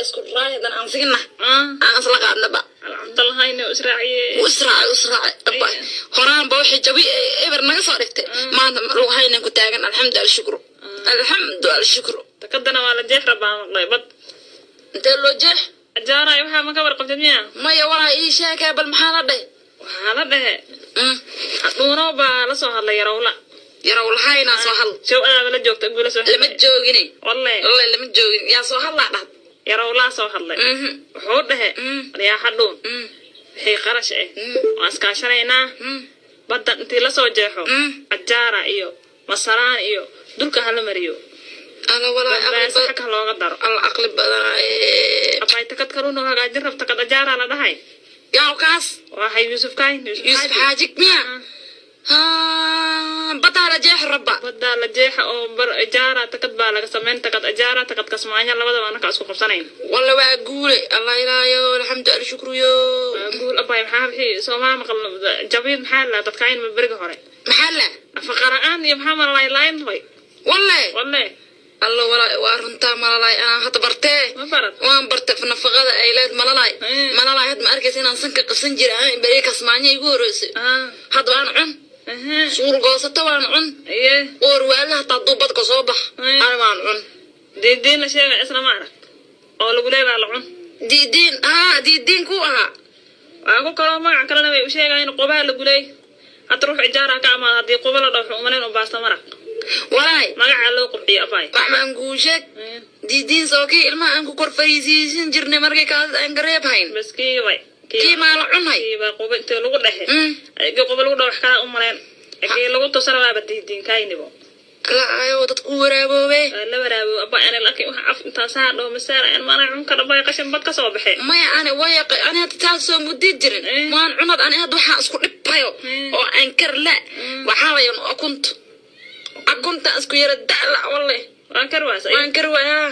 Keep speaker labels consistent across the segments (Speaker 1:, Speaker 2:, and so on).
Speaker 1: Isku raacay dan aan sigina, aan isla qaadnaba.
Speaker 2: Cabdallahayna israaciye.
Speaker 1: U israacay, u israacay abay. Horaanba waxay jabi eber naga soo dhigtay, maanta lugahaynan ku taagan. Alxamdu alshukru, alxamdu alshukru.
Speaker 2: Takadana waa la jeex rabaa, maqlay bad.
Speaker 1: Intee loo jeex?
Speaker 2: Ajaaraay, waxaa ma ka warqabtid miya?
Speaker 1: Maya, walaa ii sheekee bal, maxaa la dheh?
Speaker 2: Waxaa la dhehe, Dhuuno baa la soo hadlay Yarawla.
Speaker 1: Yarow lahaynaa soo hadl.
Speaker 2: Show adaaba la joogta, gula soo.
Speaker 1: Lama joogine.
Speaker 2: Walle.
Speaker 1: Walle lama joogin. Yaa soo hadlaa dhahd?
Speaker 2: Yarawlaa soo hadlay. Wuxuu dhehe, riyaaxa dhuun, wixii qarash ah waan iskaashanaynaa. Badda intii lasoo jeexo, ajaara iyo masaraan iyo dulka hala mariyo.
Speaker 1: Alla walaa aqli.
Speaker 2: Baasa xagga looga daro.
Speaker 1: Alla aqli badanaaye.
Speaker 2: Abay, takad kaluun oo hagaajin rabta kad ajaara la dhahay.
Speaker 1: Yaa kaas?
Speaker 2: Waxay Yuusuf kayn.
Speaker 1: Yuusuf Xaajig miya? Badaa la jeex rabba.
Speaker 2: Baddaa la jeexa oo bar ajaara takad baa laga samayn, takad ajaara, takad kasmaanya, labadaba anaka isku qabsanayn.
Speaker 1: Walla waa guule. Allah ilaayo, alxamdu alshukruyo.
Speaker 2: Waa guul abay. Maxaa wixii soomaa maqal jabiid, maxaa la dadkayn ma beriga hore?
Speaker 1: Maxaa la?
Speaker 2: Nafaqara'aan iyo maxaa malalay laayn way.
Speaker 1: Walle.
Speaker 2: Walle.
Speaker 1: Alla walaa waa runtaa. Malalay anaa hadda bartee.
Speaker 2: Ma barad.
Speaker 1: Waan bartay nafaqada ay leed malalay. Malalay had ma arkaysa inaan sanka qabsan jira beri kasmaanya igu horeysay. Hadda waan cun, suul goosato waan cun, qoor waala hataa duubadka soo bax ani waan cun.
Speaker 2: Diidiin la sheegay isna ma arag oo lagu leebaa la cun.
Speaker 1: Diidiin haa, diidiin ku ahaa.
Speaker 2: Waa ku kaloo magac kalena way u sheegayin, qubaa lagu leey. Hadda ruux ijaara ka amaad haddii quba la dhaho, wuxuu umalayn un baasta maraq.
Speaker 1: Walaay.
Speaker 2: Magacaa loo qurxiyo abay.
Speaker 1: Wax maan kuu sheeg, diidiin soo kii ilmaha aan ku kor fariisiisan jirnay markay kaadid aan gareeb hayn.
Speaker 2: Bas kiibay.
Speaker 1: Kii maa la cunhay?
Speaker 2: Kiibaa quba intee lagu dhexe. Kii quba lagu dhaho wax kalaa u malayn, kii lagu tusana waaba diidiin kaynibo.
Speaker 1: Laayo dadku waraaboobe.
Speaker 2: Waa la waraabo abay. Ani laakiin wax af intaan saa dhaho masaala aan mana cun kara bay, qashin bad ka soo baxe.
Speaker 1: Maya, ani waya ani hadda taas soo mudid jirin. Waan cunad ani hadda waxaan isku dhibhayo oo aan kar la waxaa wayan akunta, akunta isku yara da'la walle.
Speaker 2: Waan kar waas.
Speaker 1: Waan kar wayaa.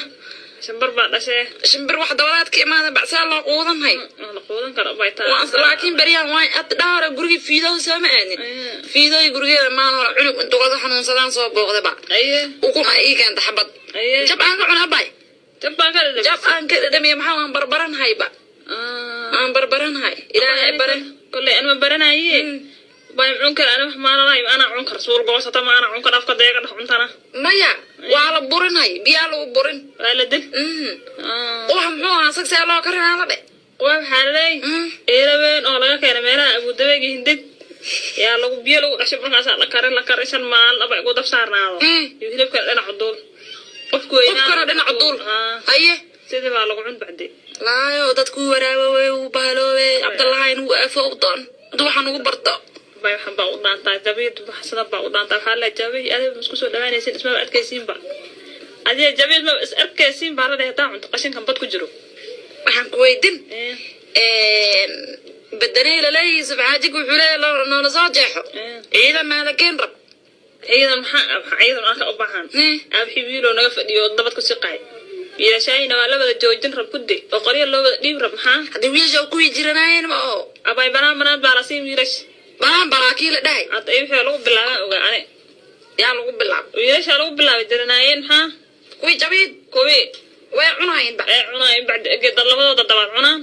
Speaker 2: Shambar baa dhashee.
Speaker 1: Shimbir wax dabadaad ka imaada bacsaa loo quudanhay.
Speaker 2: Waa la quudan karo abay taa.
Speaker 1: Laakiin beryahan waan hadda dhaara gurigii fiidow sooma aadin. Fiidoy gurigeeda maalin hore cunug intuu kaga xanuunsadaan soo booqdaba. Ukun ay ii keenta xabad. Jab aan ka cuna bay.
Speaker 2: Jab baan ka dhadhamis.
Speaker 1: Jab aan ka dhadhamiya. Maxaa, waan barbaranhayba, waan barbaranhay, ilaahay bare.
Speaker 2: Kolley anma baranaye bay cun kara ani wax maalalay anaa cun kar suul goosata ma anaa cun kar afka deega dhex cuntana.
Speaker 1: Maya, waa la burinhay, biyaa lagu burin.
Speaker 2: Waa la dil.
Speaker 1: Ubax muxuu ahaa sag see loo karinaa la dhe?
Speaker 2: Waa waxaa laleey eela weyn oo laga keenay meelaha abudabeeg iyo hindeg yaa lagu biyo lagu dhashay, markaasaa la karin, la karin 5 maalin aba igu dab saarnaado. Iyo hilibkana dhinaca duul qofku weynaa.
Speaker 1: Qofkana dhinaca duul. Haye.
Speaker 2: Sidii baa lagu cun bacdi.
Speaker 1: Laayo dadku waraabowe, wuu bahaloowe, Cabdallahayn wuu aafo u doon hadda waxaan ugu barto.
Speaker 2: Bay waxan baa u dhaantaa jabiid, baxsada baa u dhaantaa. Waxaa la jabay adiga ma isku soo dhawaanaysin, ismaba adkaysiinba adiga jabiid maba is arkaysiin baa la dhahay hadaa cunto qashinkan bad ku jiro.
Speaker 1: Waxaan ku weydin, badaney laleeyahay Yusuf Xaajig wuxuu leeyahay noola soo jeexo, ciidan maala keen rab.
Speaker 2: Ciidan maxaa ciidan aan ka u baahan? Abxi wiiloo naga fadhiyo oo dabad ku siqaay, wiilashaayina waa la wada joojin rab kudde oo qoryo loo wada dhiib rab maxaa.
Speaker 1: Haddii wiilasha kuwii jiranaayeen ma oo.
Speaker 2: Abay, banaan banaan baa lasii wiilash.
Speaker 1: Banaan balaa kii la dhahay.
Speaker 2: Hadda ay wixii lagu bilaabaan ogaa ani.
Speaker 1: Yaa lagu bilaab?
Speaker 2: Wiilashaa lagu bilaabay jiranaayeen maxaa.
Speaker 1: Kuwii jabiid.
Speaker 2: Kuwii.
Speaker 1: Way cunaayeen ba.
Speaker 2: Ay cunaayeen bacdi labadooda dabaad cunaan.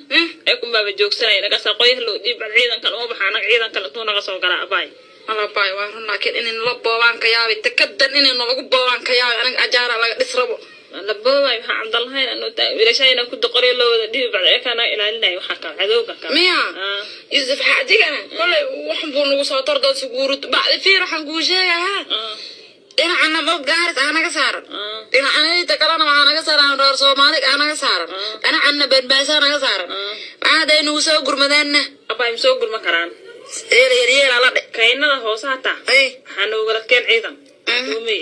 Speaker 2: Ay kunbaaba joogsanay nagasaa qoryaha loo dhiib bacdi ciidankan uma baxa anaga ciidankan intuu naga soo galaa abaay.
Speaker 1: Alabaay, waa run, laakiin inay nala boobaan ka yaabi, takadan inay nalagu boobaan ka yaabi anaga ajaara laga dhis rabo.
Speaker 2: La boobay maxaa Cabdallahayn anu wiilashayna ku qoryo loo wada dhiibi bacdi ee kana ilaalinaya waxaa kale cadowga kale.
Speaker 1: Miya?
Speaker 2: Ah.
Speaker 1: Yusuf Xaajigana kolay waxan buu nagu soo tordoo suguurut bacdi fiir waxaan kuu sheegahaa. Dhinacana mob gaaris aa naga saaran. Dhinacanayta kalena waxaa naga saaran reer Soomaali aa naga saaran. Dhinacana Banbaasaa naga saaran. Maxaa hadday nagu soo gurmadeenna?
Speaker 2: Abaay, ma soo gurman karaan.
Speaker 1: Yeela yeela la dhe.
Speaker 2: Kaynada hoose hataa waxaa noogala keen ciidan doomey.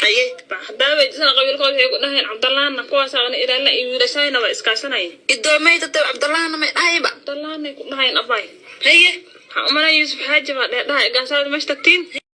Speaker 1: Aye.
Speaker 2: Haddaa weydiisana qabiilkooda waxay ku dhaheen Cabdallaana kuwaasaa ana ilaalina iyo wiilashayna waa iskaashanaya.
Speaker 1: Idoomeyta ta Cabdallahna may dhahayba.
Speaker 2: Cabdallaanay ku dhahayeen abaay.
Speaker 1: Haye.
Speaker 2: Waxaan umalaya Yuusuf Xaaji baa dheh dhahay gaasaad meesha tagtiin.